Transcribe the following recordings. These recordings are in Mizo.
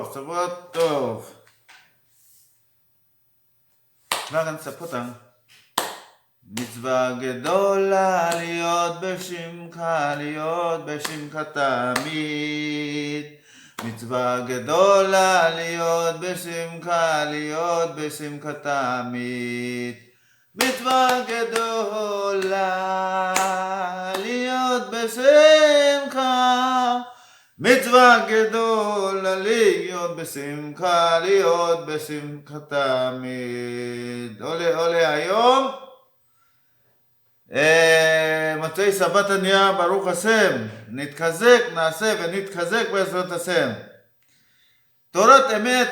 Tov, Shavua Tov. Hla kan sa phawt ang. Mitzvah gedola liot b'shimcha liot b'shimcha tamid Mitzvah gedola liot b'shimcha liot b'shimcha tamid Mitzvah gedola liot b'shimcha Mitzvah gedola liot b'shimcha liot b'shimcha tamid Awle awle ayom Motzei Shabbat ania Baruch Hashem Nitchazek na'aseh ve'nitchazek be'ezrat Hashem Torat emet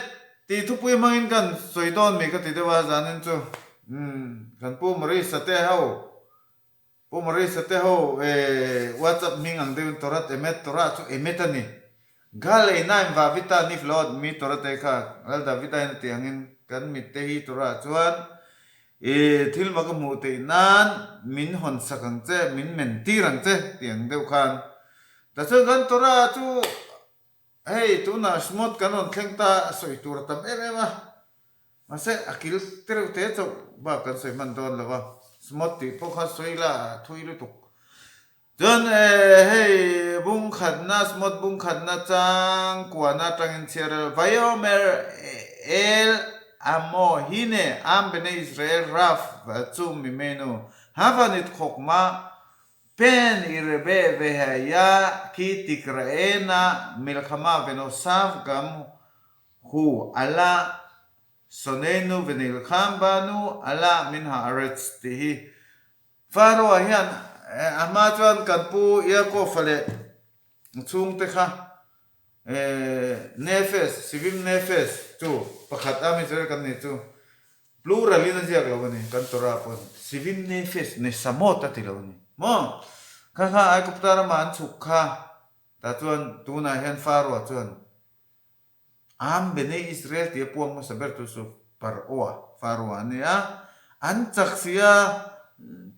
tih thupui hmangin kan sawi dawn mi ka ti deuh a zanin chu kan Pu Maurice te ho Pu Maurice te ho WhatsApp hming ang deuhin Torat emet Torah chu emet a ni. Gal ei nain Vavita niflot mi Torah te kha Lal Davida in a tih angin kan mit te hi Torah chuan i thil mak a hmuh theih nan min hawn sak ang che min men tir ang che tih ang deuh khan ta chuan kan Torah chu Hei tunah Shmot kan rawn thleng ta a sawi tur a tam em em a, mahse a kil tereuh te chauh bak kan sawi hman dawn lo a, Shmot tih pawh kha sawi la a thui lutuk. Chuan hei bung khatna Shmot bung khatna chang kuana atangin chhiar a, Vayomer El Amo Hine Am Bnei Israel Rav Va'atzum Mimenu Hava Nitchokma Pen irebe vehaya ki tikraena milkhama venosav gam hu ala sonenu venilkham banu ala min haaretz tih hi Pharaoh-a hian a hma chuan kan pu Yaakov-a leh chhungte kha Nefesh, Sivim Nefesh chu pakhat a Israel kan nih chu Plural in a ziak lo a ni, kan Torah pawh Sivim Nefesh, Neshamot a ti lo a ni maw? Kha kha Aigupta rama an chhuk kha, tah chuan tunah hian Pharaoh chuan Am Bnei Israel tih a puang hmasa ber chu chu Pharaoh-a, Pharaoh a ni a, an chak si a,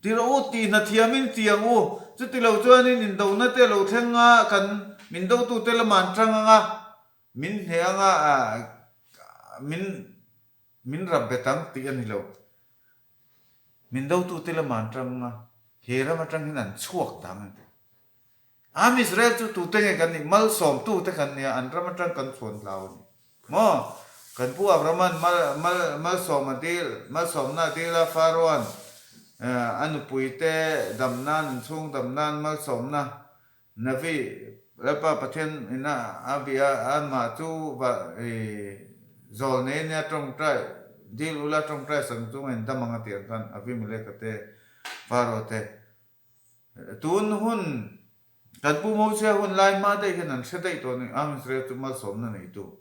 ti rawh u, tih hna thiamin ti ang u, chuti lo chuanin indona te a lo thleng a, kan min dotute lamah an tang ang a, min hneh ang a, min Min rap bet ang tih a ni lo. Min dotute lamah an tang a, he ram atang hian an chhuak dang a ni. Am Israel chu tute nge kan nih? Malsawmtute kan nia, an ram atang kan chhuan hlau a ni. Maw? Kan pu Abrahama'n mal, mal, malsawm a dil, malsawmna a dil a, Pharaoh-a'n a nupuite dam nan, an chhung dam nan malsawmna Navi, Lalpa Pathian in a bia a, amah chu va i zawl nei ania tawngtai dil ula tawngtai sak chunga in dam ang a tih ang khan Avimeleka te Pharaoh te tun hun kan pu Mosia hun lai hma daih hian an hre daih tawh a ni, Am Israel chu malsawmna neitu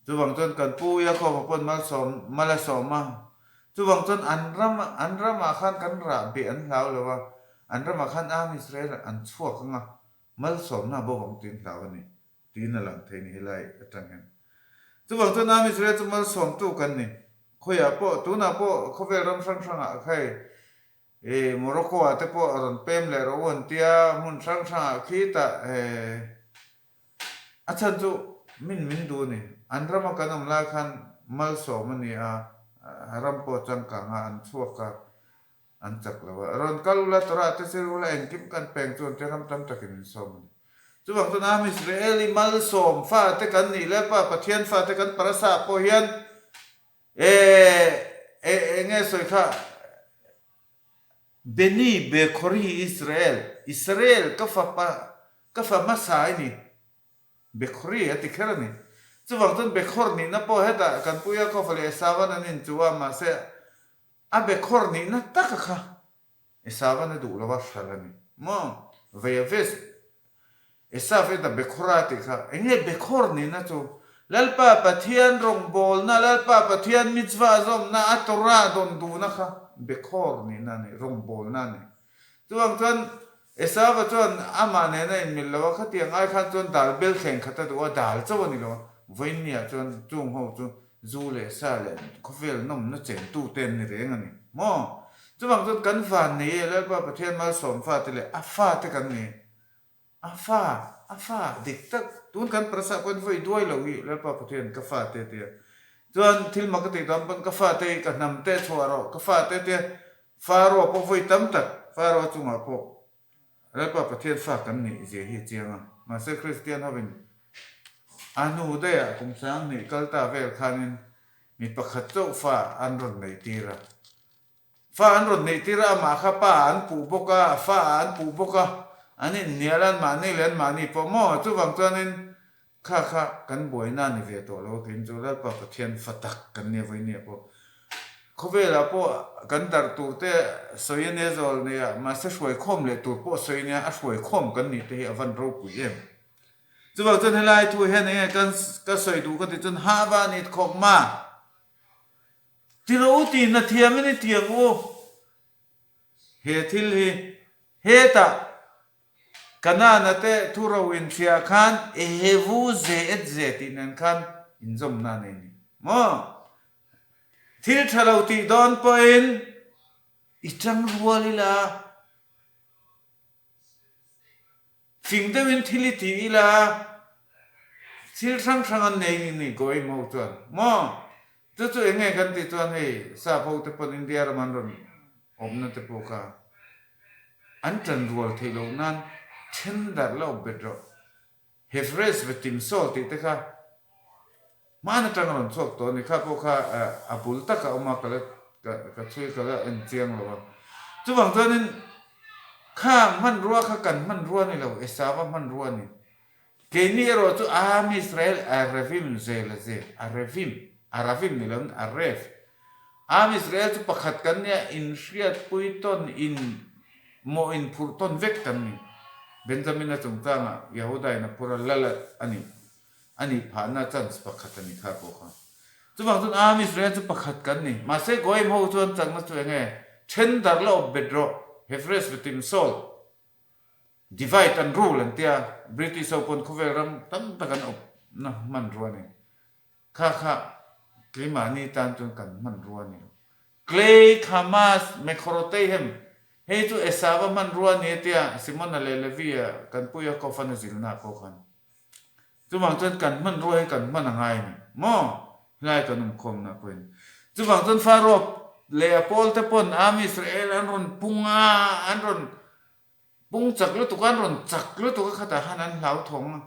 Chuvang chuan kan pu Yaakova pawn malsawm mal a sawm a, chuvang chuan an ram an ramah khan kan rah beh an hlau lo a, an ramah khan Am Israel an chhuak ang a, malsawmna a bo vang tiin hlau a ni tiin a lang thei ni helai atang hian. Chuvang chuan Am Israel chu malsawmtu kan ni. Khawiah pawh tunah pawh khawvel ram hrang hrangah khai i Morocco ah te pawh a rawn pem leh rawh u an tia, hmun hrang hrangah khitah A chhan chu min min duh a ni. An rama kan awm lai khan malsawm a ni a, ram pawh changkang a, an chhuak a, an chak lo a. Rawn kal ula, Torah te zir ula, engkim kan peng chu an ti ram tam takin min sawm a ni. Chuvang chuan Am Israel i malsawm fate kan nih leh pa Pathian fate kan parasa pawh hian e eng nge sawi kha Beni Bekhori Israel, Israel ka fapa, ka fa hmasa i ni. Bekhori a ti kher a ni. Chuvang chuan Bekhor nihna pawh hetah kan pu Yaakov leh Esavan an inchuh a, mahse a Bekhor nihna taka kha Esavan a duh lo a hral a ni. Maw? Veiaves Esau in a Bekhor a tih kha eng nge Bekhor nihna chu? Lalpa Pathian rawngbawlna, Lalpa Pathian mitzvah zawmna, a Torah dawn duhna kha Bekhor nihna a ni, rawngbawlna a ni. Chuvang chuan Esauva chuan amah nena inmil lo a, khatiang ai khan chuan dal bel thleng khat a duh a, dal chauh a ni lo a, vawiinniah chuan chung ho chu zu leh sa leh khawvel nawmna chentute an ni reng a ni maw? Chuvang chuan kan van nei e, Lalpa Pathian malsawm fate leh a fate kan ni. A fa. a fa dik tak, tun kan prasa pawn vawi duai lo hi Lalpa Pathian ka fa te tia. Chuan thil mak ka tih dan pawn ka fa te hi ka hnam te chhuah rawh, ka fa te tia Faro pawh vawi tam tak Faro chungah pawh Lalpa Pathian fa kan nih zia hi a chiang a. Mahse Kristian hovin a hnu daihah kum 2000 kal ta vel khanin mi pakhat chauh fa an rawn neih tir a. Fa an rawn neih tir a, amah kha pa ah an puh bawk a, fa ah an puh bawk a, an inhnial a, anmahni leh anmahni pawh maw? Chuvang chuanin kha kha kan buaina a ni ve tawh lo a, keiin chu Lalpa Pathian fa tak kan nia vawinia pawh. Khawvelah pawh kan darh tur te sawi a nia zawl nei a, mahse hruaikhawm leh tur pawh sawi a nia, a hruaikhawm kan nih te hi a van ropui em. Chuvang chuan helai thu hian enge ka sawi duh ka tih chuan hah va a ni khawp ma. Ti rawh u tih hna thiam in i ti ang u. He thil hi hetah Kanaan-a te thu ro inhria khan Ehevu ze et ze tih nen khan inzawmna a nei a ni maw? Thil tha lo tih dawn pawhin i tang rual ila. Fing deuhin thil i ti ila, thil hrang hrang an nei ni ni Goim ho chuan maw? Chu chu eng nge kan tih chuan hei sap ho te pawn India ram an rawn awmna te pawh kha an ṭan rual theih loh nan then darh la awp bet rawh. Hefres ve Timsol tih te kha hman atang a rawn chhuak tawh a ni. Kha pawh kha a bul tak a awm a, ka la ka chhui ka la en chiang lo a. Chuvang chuanin kha hmanrua kha kan hmanrua a ni lo, Esava hmanrua a ni. Keini erawh chu Am Israel Arevim zel a zel, Arevim, Aravim ni loin Arev. Am Israel chu pakhat kan nia, inhriatpui tawn in Maw in phurh tawn vek kan ni. Benjamina chungchangah Yehuda in a phur a, lal a nih a nih phahna chance pakhat a ni kha pawh kha. Chuvang chuan Am Israel chu pakhat kan ni. Mahse Goyim ho chuan chakna chu enge? Then darh la awp bet rawh, Hefres vetim sawl, divide and rule an tia, British ho pawn khawvel ram tam tak an awpna hmanrua a ni. Kha kha keimahni tan chuan kan hmanrua a ni lo. Clay, Khamas, Mekhoroteihem, hei chu Esava hmanrua a ni a tia Simona leh Levi-a kan puia Kofan a zilna ah pawh khan. Chuvang chuan kan hmanrua hi kan hman a ngai a ni maw? Helai kan awmkhawmna pawhin. Chuvang chuan Faro leh a pawlte pawn Am Israel an rawn pung a, an rawn Pung chak lutuk an rawn chak lutuk a khatah khan an hlauthawng a.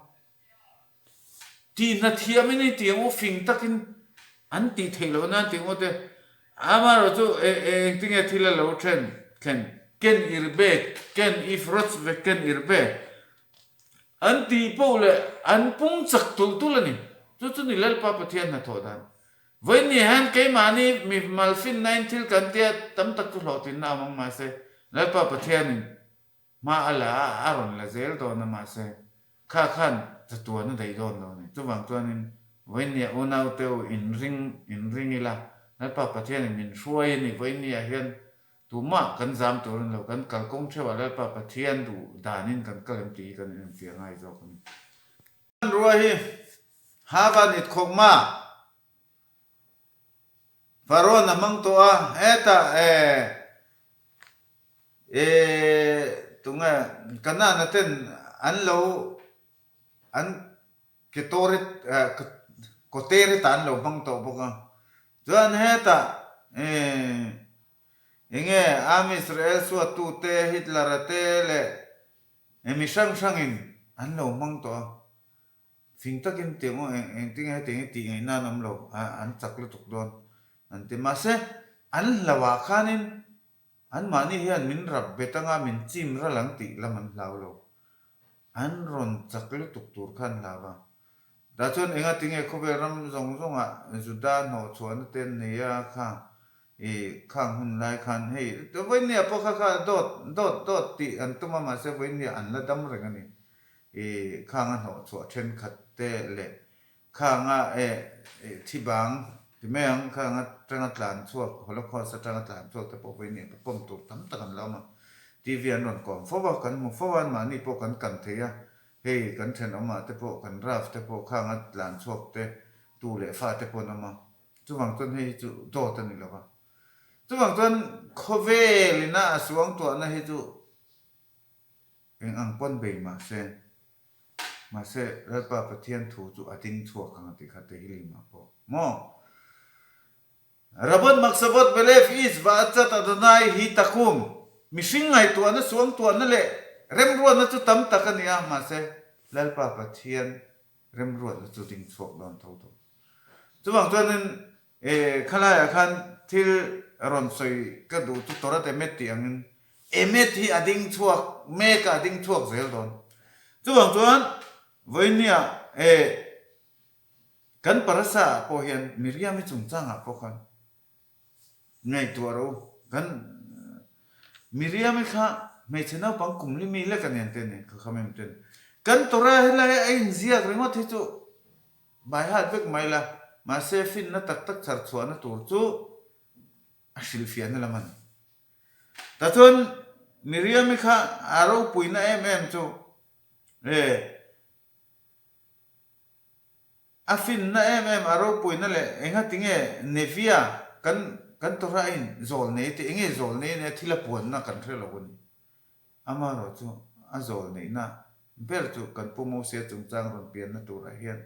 Tihna thiam in i ti ang u, fing takin an tih theih loh nan ti ang u te. Amaherawh chu engtinge thil a lo then thlen ken irbe, ken if rots ve ken irbe an tih poh leh an pung chak tulh tulh a ni. Chu chu ni Lalpa Pathian hnathawh dan. Vawiin ni hian keimahni mi malfinnain thil kan tia tam tak chu hlawhtlinna a awm ang mahse Lalpa Pathianin hma a la a, a rawn la zel dawn a mahse kha khan chatuan a daih dawn lo a ni. Chuvang chuanin vawiin nia unaute u inring inring ila Lalpa Pathianin min hruai a ni vawiin niah hian tumah kan zam tur a ni lo kan kalkawng theuhah Lalpa Pathian duh danin kan kal em tih hi kan inenfiah ngai zawk a ni. Hmanrua hi Hava nit khawk ma? Pharaoh a hmang tawh a, hetah eh eh tunge Kanaan-a ten an lo an Ketoret eh Koteret ah an lo hmang tawh bawk a. Chuan hetah eh enge Am Israel suattute Hitler-a te leh mi hrang hrangin an lo hmang tawh a. Fing takin tiang aw eng engtinge hetiang hi tih ngaihna an awm lo a an chak lutuk dawn an ti. Mahse an hlauhah khanin anmahni hian min rap bet anga min chim ral ang tih lam an hlau lo. An rawn chak lutuk tur kha an hlau a. Tah chuan enga tinge khawvel ram zawng zawngah Juda hnawhchhuahna te an nei a kha i khang hun lai khan hei vawinia pawh kha kha dawt dawt dawt tih an tum a mahse vawinia an la dam reng a ni. I khanga hnawhchhuah thenkhat te leh khanga thi bang ti mai ang, khanga atanga tlan chhuak, Holocaust atanga tlan chhuak te pawh vawiin nih pawm tur tam tak an lo awm a. TV an rawn kawm fo a, kan hmu fo a, anmahni pawh kan kan thei a, hei kan thenawmah te pawh, kan Ralph te pawh khanga tlan chhuak te tu leh fa te pawh an awm a. Chuvang chuan hei hi chu dawt a ni lo va. Chuvang chuan khawvel ina a suangtuahna hi chu Eng ang pawn bei mah se. Mahse, Lalpa Pathian thu chu a ding chhuak ang a tih kha Tehillim-ah pawh maw? Rabot Maksavot Belev Is Va'atzat Adonai hi takum, mihring ngaihtuahna suangtuahna leh remruatna chu tam tak a ni a, mahse, Lalpa Pathian remruatna chu ding chhuak dawn tho tho. Chuvang chuanin e khalaiah khan thil rawn sawi ka duh chu Torat Emet tih angin Emet hi a ding chhuak mek a, a ding chhuak zel dawn. Chuvang chuan vawinia e Kan parasa ah pawh hian Miriam-i chungchangah pawh khan ngaihtuah rawh u. Kan Miriam-i kha hmeichhe naupang kum li mi lek a nen te nen kha kha mem ten. Kan Torah helai a inziak ringawt hi chu by heart vek mai la, mahse finna tak tak chhar chhuahna tur chu a hrilhfiahna lam a ni. Tah chuan Miriam-i kha a ropuina em em chu e A finna em em a ropuina leh engati nge Nevia kan kan Torah-in zawl nei tih enge zawl nei nia thil a puanna kan hre lo a ni. Amaherawh chu a zawl neihna ber chu kan Pu Mosia chungchang rawn pianna turah hian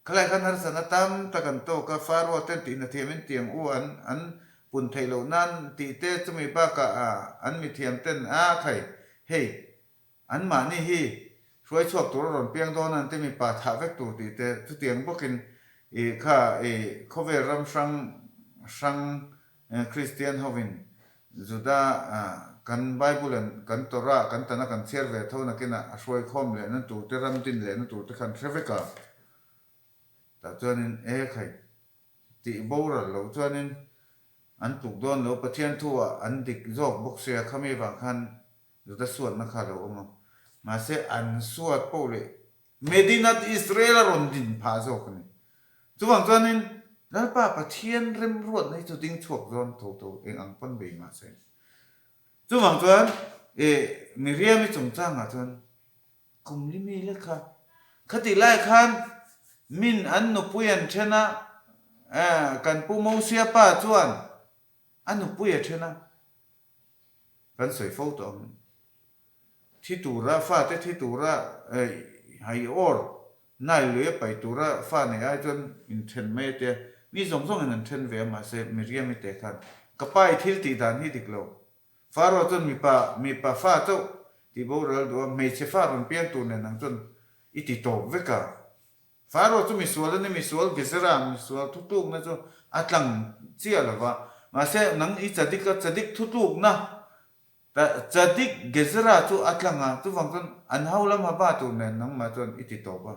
khalai khan harsatna tam tak an tawk a, Faroa ten tihna thiamin tiang u an an pun theih loh nan tih te chumi bakah an mithiam ten a khai hei Anmahni hi hruai chhuak tur a rawn piang dawn a, an ti mipa thah vek tur tih te chutiang bawkin i kha i khawvel ram hrang hrang Kristian hovin Juda kan Bible an kan Torah kan tana kan chhiar ve tho nakinah a hruai khawm lehna tur te ram din lehna tur te khan hre vek a. Tah chuanin e khai tih boral loh chuanin an tluk dawn lo Pathian thu ah an dik zawk bawk sia khami vang khan Juda suatna kha lo awm a, mahse an suat poh leh Medinat Israel a rawn din phah zawk a ni. Chuvang chuanin Lalpa Pathian remruatna hi chu ding chhuak zawn tho tho eng ang pawn bei mahse. Chuvang chuan e Miriam-i chungchangah chuan kum li mi lek kha khatih lai khan min an nupui an then a, kan pu Mosia pa chuan a nupui a then a, Kan sawi fo tawh ang. Thi tura, fate thi tura hai awr Nile lui a pai tura fa nei ai chuan inthen mai a tia. Mi zawng zawngin an then ve a mahse Miriam-i te khan ka pa i thil tih dan hi dik lo. Faro chuan mipa mipa fa chauh tih boral duh a, hmeichhe fa rawn piang tur nen ang chuan i ti tawp vek a. Faro chu misual a ni, misual Gezerah misual thutlukna chu a tlang chiah lo va. Mahse, nang i Chadik a, Chadik thutlukna, Chadik Gezerah chu a tlang a, chuvang chuan an ho lam haba tur nen nangmah chuan i ti tawp a,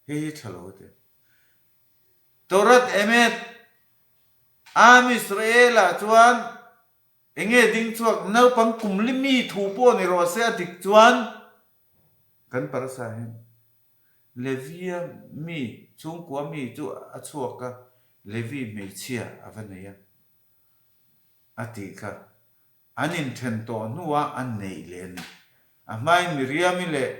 hei hi tha lo a ti. Torat Emet, Am Israel-ah chuan enge ding chhuak naupang kum li mi thu pawh ni rawh se a dik chuan kan parasa hian Levia mi chhungkua mi chu a chhuak a, Levi hmeichhia a va nei a, a tih kha. An inthen tawh hnuah an neih leh a ni. A hmain Miriam-i leh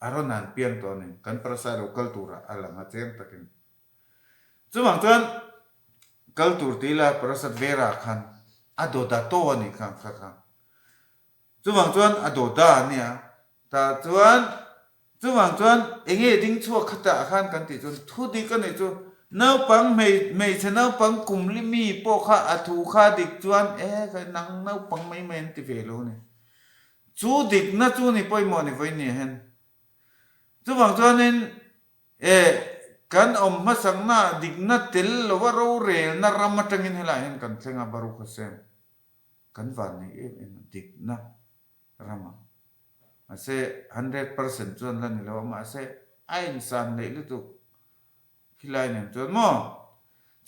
Aaron-a an piang tawh a ni. Kan parasa lo kal turah a lang a cheng takin. Chuvang chuan kal tur ti ila parasat Vera khan a dawda to a nih kha kha kha. Chuvang chuan a dawda a nia. Tah chuan Chuvang chuan eng nge ding chhuak khatah khan kan tih chuan thu dik a nih chu naupang hmeichhe naupang kum li mi pawh kha a thu kha dik chuan e kha nang naupang mai mai an ti ve lo a ni. Chu dikna chu ni pawimawh ni vawiin ni hian. Chuvang chuanin e kan awm hmasakna dikna tel lova rorelna ram atangin helaiah hian kan thleng a Baruch Hashem kan van nei em em a dikna rama. Mahse, 100% chuan la ni lo a, mahse a insan neih lutuk khilai nen chuan maw?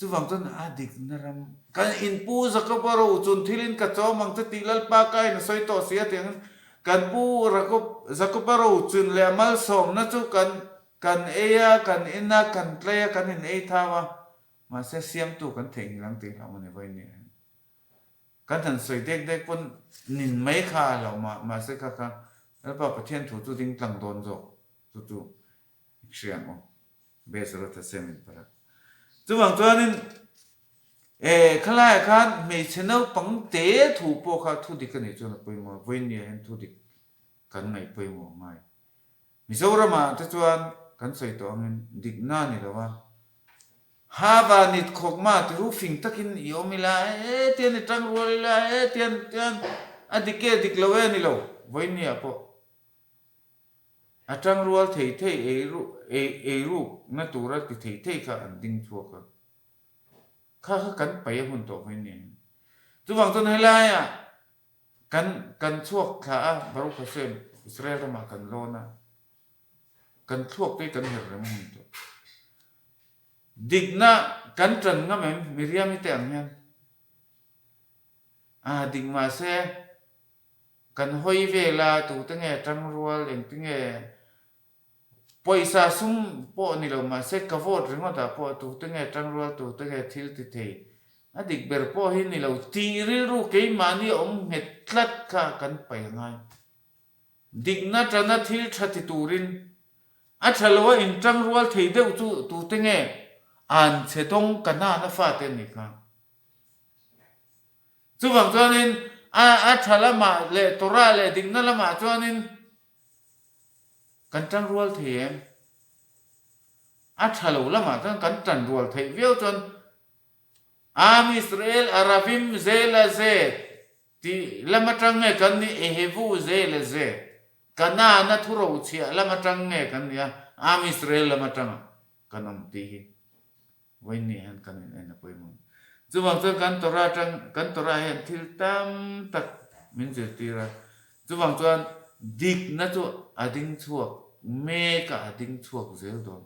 Chuvang chuan a dikna ram kan inpu Jakob-a ro chun thilin ka chawm ang che tih Lalpa ka in a sawi tawh si a tih angin kan pu Jakob-a ro chun leh a malsawmna chu kan kan ei a, kan in a, kan tlei a, kan in ei thau a, mahse siamtu kan theihnghilh ang tih hlauh a ni vawiin ni ah hian. Kan han sawi dek dek pawn nin mai kha a hlauh mah, mahse kha kha Lalpa Pathian thu chu ding tlang dawn zawk chu chu i hria ang aw. Bezalot Hashem in parat. Chuvang chuanin e khalaiah khan hmeichhe naupang te thu pawh kha thu dik a nih chuan a pawimawh a, vawiin nia hian thu dik kan ngaih pawimawh ngai. Mizoramah te chuan kan sawi tawh angin dikna a ni lo a, Hava nit khawk ma ti ru fing takin i awm ila e tian i tang rual ila e tian tian a dik e dik lo e a ni lo vawinia pawh a tang rual thei thei ei ei ei ruk na tura ti thei thei kha an ding chhuak a kha kha kan paih a hun tawh vawinia hian chuvang chuan helaiah kan kan chhuak thla a Baruch Hashem Israel ramah kan lawn a. Kan thluak te kan her reng hun tawh. Dikna kan tan ngam em Miriam-i te ang hian? Ah dik mahse kan hawi vel a tute nge tangrual engtinge pawisa sum pawh ni lo mahse ka vote ringawt ah pawh tute nge tangrual tute nge thil ti thei a dik ber pawh hi ni lo tih rilru keimahni awm nghet tlat kha kan paih a ngai. Dikna tana thil tha ti turin a tha lo a intang rual thei deuh chu tute nge an chhe dawng ka nana fate an nih kha. Chuvang chuanin a a tha lamah leh Torah leh dikna lamah chuanin kan tang rual thei em? A tha lo lamah chuan kan tan rual theih viau chuan Am Israel Aravim Zela Ze tih lam atang nge kan nih Ehevu Zela Ze Kanaan-a thurochhiah lam atang nge kan nih a Am Israel lam atanga kan awm tih hi vawiin hian kan in en a pawimawh. Chuvang chuan kan Torah atang kan Torah hian thil tam tak min zirtir a, chuvang chuan dikna chu a ding chhuak mek a, a ding chhuak zel dawn.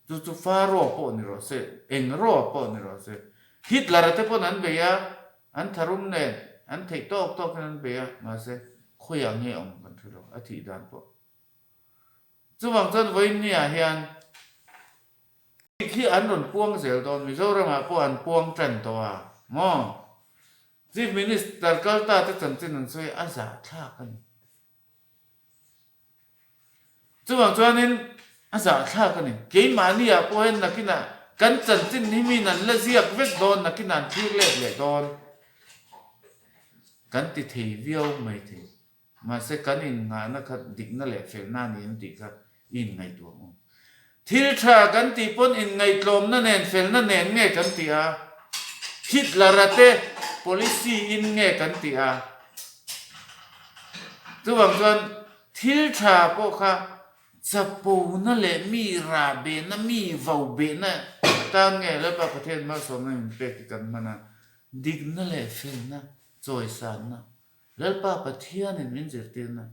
Chu chu Pharaoh pawh ni rawh se, eng Roa pawh ni rawh se. Hitler-a te pawn an bei a, an tharum nen, an theih tawk tawkin an bei a, mahse khawiah nge awm kan hre lo, a thih dan pawh. Chuvang chuan vawiinniah hian khi an rawn puang zel dawn, Mizoramah pawh an puang tan tawh a maw? Chief Minister kal ta te chanchin an sawi a zahthlak a ni. Chuvang chuanin a zahthlak a ni. Keimahni ah pawh hian nakinah kan chanchin hi min an la ziak vek dawn, nakinah an thlir let leh dawn. Kan ti thei viau mai thei. Mahse kan innghahna kha dikna leh felna a ni em tih kha i inngaihtuah ang u. Thil tha kan tih pawn inngaihtlawmna nen felna nen nge kan ti a, Hitler-a te policy in nge kan ti a. Chuvang chuan thil tha pawh kha chapona leh mi rah behna, mi vau behna atan nge Lalpa Pathian malsawmna min pek hi kan hman a, dikna leh felna, chawisanna Lalpa Pathianin min zirtirna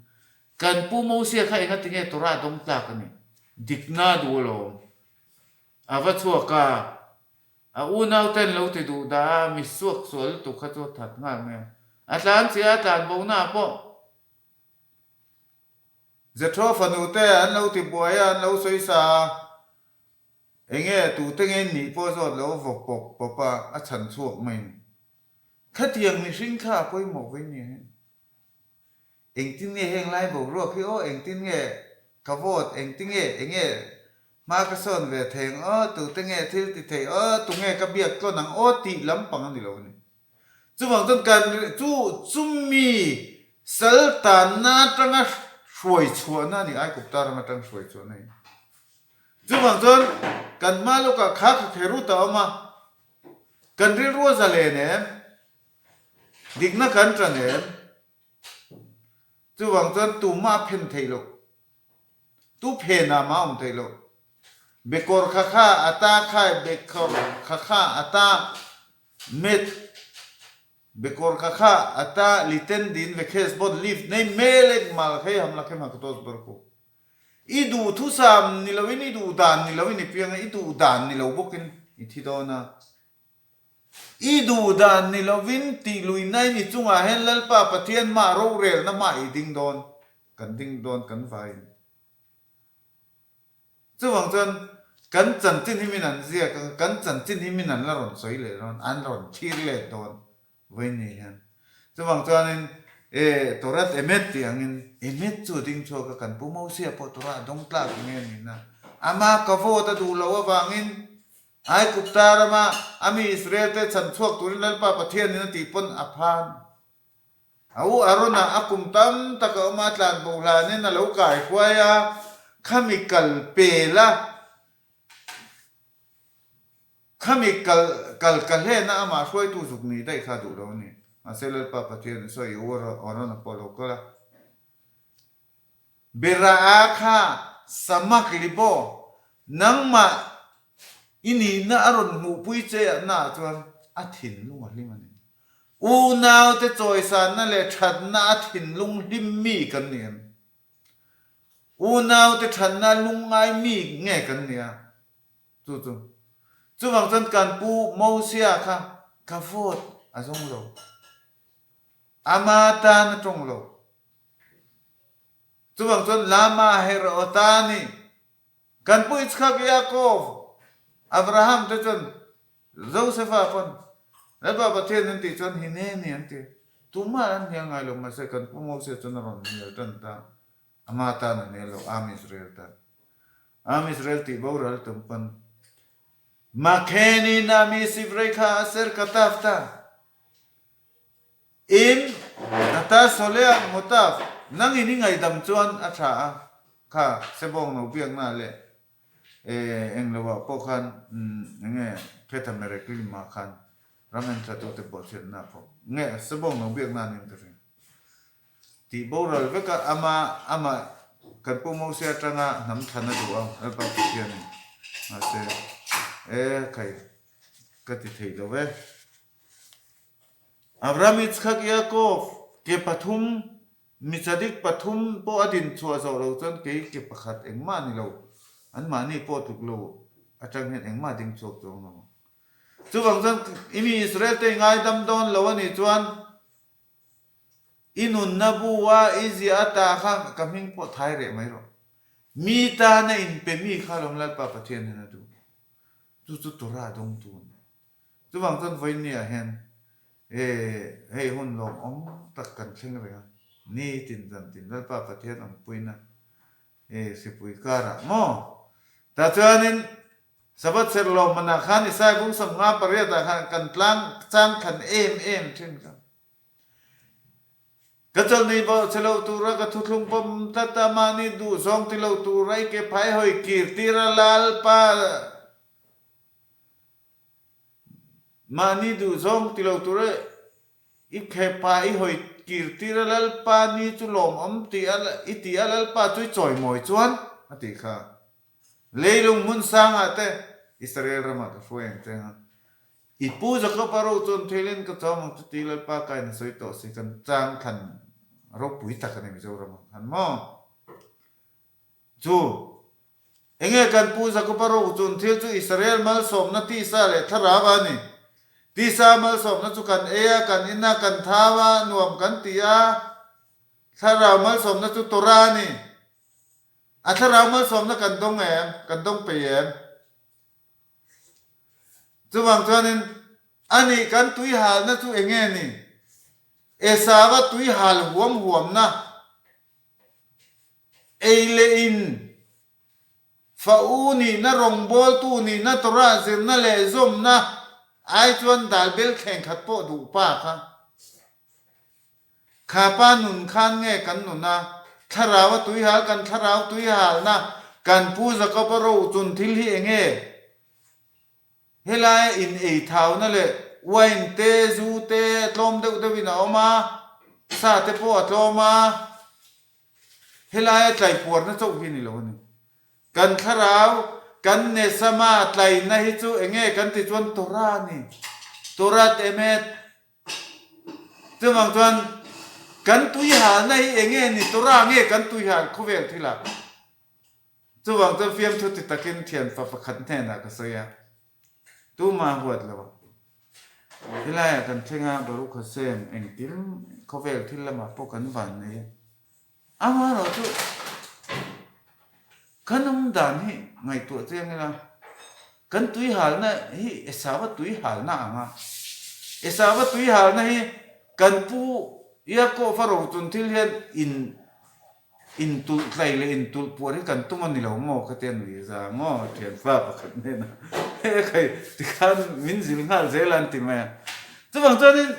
Kan Pu Mosia kha engati nge Torah dawng tlak a nih? Dikna duh alawm. A va chhuak a, a unauten lo ti duh dah a, mi suak sual lutuk kha chu a that nghal mai a. A tlan chiah a, tlan bo na pawh. Jethro fanu te an lo ti buai a, an lo sawi sa a, enge tute nge nih pawh zawt lo vawk pawp pawp a, a chhan chhuak mai ni. Khatiang mihring thla a pawimawh vei nia hian. Engtin nge heng lai boruak hi aw, engtin nge ka vote, engtin nge enge hma ka sawn ve thei ang aw, tute nge thil ti thei aw, tunge ka biak tlawn ang aw tih lampang a ni lo a ni. Chuvang chuan kan chu chumi sal tanna atanga hruai chhuahna a ni, Aikupta ram atang hruai chhuahna a ni. Chuvang chuan kan hma lawkah kha kha kherut a awm a, kan rilru a zalen em? Dikna kan tan em? Chuvang chuan tumah a phen theih loh. Tu phenah mah a awm theih loh. Bekawr kha kha a ta khai bekawr kha kha a ta met bekawr kha kha a ta liten din vekhes bon lif nei melek mal khei ham lakhem ha katos bar ku. I duh thusam ni loin i duh dan ni loin i piang a i duh dan ni lo bawkin i thi dawn a. I duh dan ni lovin tih luihnain i chungah hian Lalpa Pathian mah rorelna hmah i ding dawn, kan ding dawn kan vaiin. Chuvang chuan kan chanchin hi min an ziak ang, kan chanchin hi min an la rawn sawi leh dawn, an rawn thlir let dawn vawiin hian. Chuvang chuanin e Torat Emet tih angin Emet chu a ding chhuak a, kan Pu Mosia pawh Torah a dawng tlak nge nihna, ama ka vote a duh loh avangin Aigupta rama a mi Israelte chhan chhuak turin Lalpa Pathianin a tih pawn a phan. A u Arona a kum tam tak a awm a, tlan bo hlanin a lo kai huai a. Khami kal pel a, khami kal kal ka hlena amah hruaitu zuk nih daih kha a duh lo a ni. Mahse Lalpa Pathian a sawi i u Arona pawh a lo kal a. Bera'a kha Samak Libo, nangmah i nihna a rawn hmuhpui che ah naah chuan a thinlung a hlim a ni. Unaute chawisanna leh thatna a thinlung hlim mi kan ni em? Unaute thatna lungngai mi nge kan ni a? Chu chu. Chuvang chuan kan pu Mosia kha ka vote a zawng lo. Ama tan a tawng lo. Chuvang chuan Lama Herotani, kan pu Yitzchak, Yaakov, Abraham te chuan Josefa pawn Lalpa Pathian an tih chuan Hineni an ti. Tumah an hnial ngai lo mahse kan pu Moses chuan a rawn hnial tan ta. Ama tan a hnial lo, Am Israel tan. Am Israel tih boral tum pawn Makheni Nami Sivrei kha a ser ka taf ta. In ata Soleah Mutaf nangin i ngaihdam chuan a tha a, kha Sebawng no biakna leh eng lo ah pawh khan eng nge Khetha Mereklim ah khan ram enthlatu te bawhchhiatna pawh nge Sebawng no biakna nin ka hria. Tih boral vek a ama amah kan Pu Mose atanga hnam thlan a duh a Lalpa Pathianin mahse e khai ka ti thei lo e. Abraham, Yitzhak, Yaakov ke pathum, mi chadik pathum pawh a din chhuah zawh lo chuan kei ke pakhat engmah ni lo, anmahni pawh tluk lo atang hian engmah ding chhuak chuang lo ang. Chuvang chuan i mi Israel te i ngaidam dawn lo a nih chuan i nunna bu a i ziah ata kha ka hming pawh thai reh mai rawh. Mi tana inpe mi kha lawm Lalpa Pathian hian a duh. Chu chu Torah dawngtu a ni. Chuvang chuan vawiinniah hian hei hun lawmawm tak kan thleng reng a, nitin zantin Lalpa Pathian awmpuina hripui karah maw? Tah chuanin Sabbath serh lawmmanah khan Isaiah bung 58 ah khan kan tlang chang thlan em em thin kha. Ka chawlhni bawh che lo tura ka thuthlung pawm tlat a, mahni duhzawng ti lo tura i ke phai hawi kir tir a Lalpa Mahni duhzawng ti lo tura i khepa i hawi kir tir a Lalpa ni chu lawmawm tih a i tih a Lalpa chu i chawimawi chuan a tih kha. Leilung hmun sangah te Israel ramah ka hruai ang che nga. I pu Jakob a ro chuan thilin ka chawm ang chu ti Lalpa kain a sawi tawh si kan chang thlan ropui tak a ni Mizoram ang khan maw. Chu Enge kan pu Jakoba ro chun thil chu Israel malsawmna tisa leh thlarau a ni. Tisa malsawmna chu kan ei a, kan in a, kan thau a, nuam kan ti a. Thlarau malsawmna chu Torah a ni. A thlarau malsawmna kan dawng em? Kan dawng pei em? Chuvang chuanin ani kan tuihalna chu enge ni? Esava tuihal huam huamna Ei leh in, fa u nihna, rawngbawltu nihna, Torah zirna leh zawmna ai chuan dal bel thleng khat pawh duh pa kha. Kha pa nun khan nge kan nun a, thlarau a tuihal kan thlarau tuihalna kan pu Jakob-a ro chun thil hi enge? Helaia in ei thauna leh wine te, zu te a tlawm deuh deuhin a awm a, sa te pawh a tlawm a, helaia tlaipuarna chauh hi a ni lo a ni. Kan thlarau, kan nesama tlaina hi chu eng nge kan ti chuan Torah a ni, Torat emet. Chuvang chuan kan tuihalna hi eng nge ni, Torah nge kan tuihal khawvel thilah? Chuvang chuan fiamthu ti takin thianfa pakhat hnenah ka sawi a, Tumah huat lo a. Helaiah kan thleng a, Baruch Hashem engkim khawvel thil lamah pawh kan van nei a. Amaherawh chu kan awm dan hi ngaihtuah chiang ila, kan tuihalna hi Esava tuihalna ang a. Esava tuihalna hi kan pu Yaakov a rochun thil hian in Intulh tlai leh intulh puar hi kan tum a ni lo maw ka ti a nui za maw thianfa pakhat hnenah he khai tikhan min zil nghal zel a an ti mai a. Chuvang chuanin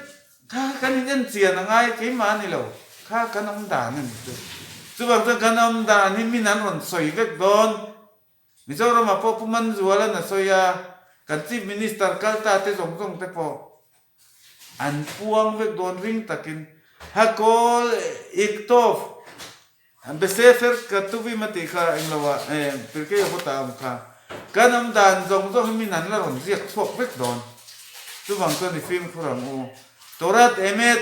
kha kan in en chian a ngai keimah a ni lo kha kan awm dan a ni chu. Chuvang chuan kan awm dan hi min an rawn sawi vek dawn. Mizoramah pawh Pu Manzuala'n a sawi a, kan Chief Minister kal ta te zawng zawng te pawh an puang vek dawn ring takin Hakol Iktov Besefer Katuvim a tih kha englo ah eh Pirkei Avota a awm kha kan awm dan zawng zawng hi min an la rawn ziak chhuak vek dawn. Chuvang chuan i fimkhur ang u. Torat Emet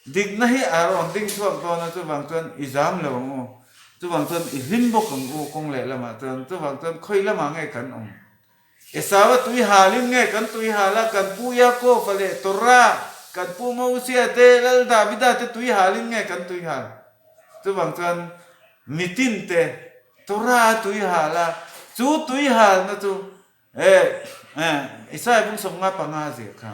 Dikna hi a rawn ding chhuak dawn a, chuvang chuan i zam lo ang u. Chuvang chuan i hlim bawk ang u kawng leh lamah chuan. Chuvang chuan khawi lamah nge kan awm? Esau-a tui halin nge kan tui hal a, kan pu Yaakov-a leh Torah, kan pu Mosia te, Lal Davida te tui halin nge kan tui hal? Chuvang chuan mitin te Torah-a tui hal a, chu tui halna chu Eh, eh, Isaiah bung 55 ziah kha.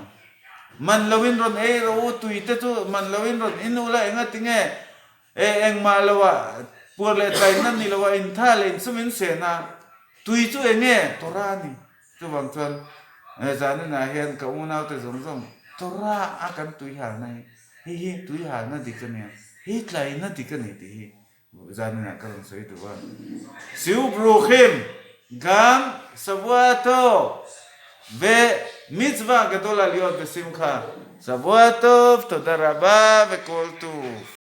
Man loin rawn ei rawh u, tui te chu man loin rawn in ula enga tinge? Eh, engmah loah puar leh tlaina ni loah intha leh insum in sen a, tui chu enge? Torah a ni. Chuvang chuan eh, zaninah hian ka unaute zawng zawng Torah a kan tui halna hi, hei hi tui halna dik a nia, hei tlaina dik a ni tih hi Zaninah ka rawn sawi duh a. Siu Bruchim gam Shavua Tov ve Mitzvah Gadola Liot Besimcha Shavua Tov Toda Rabah ve Kol Tuv.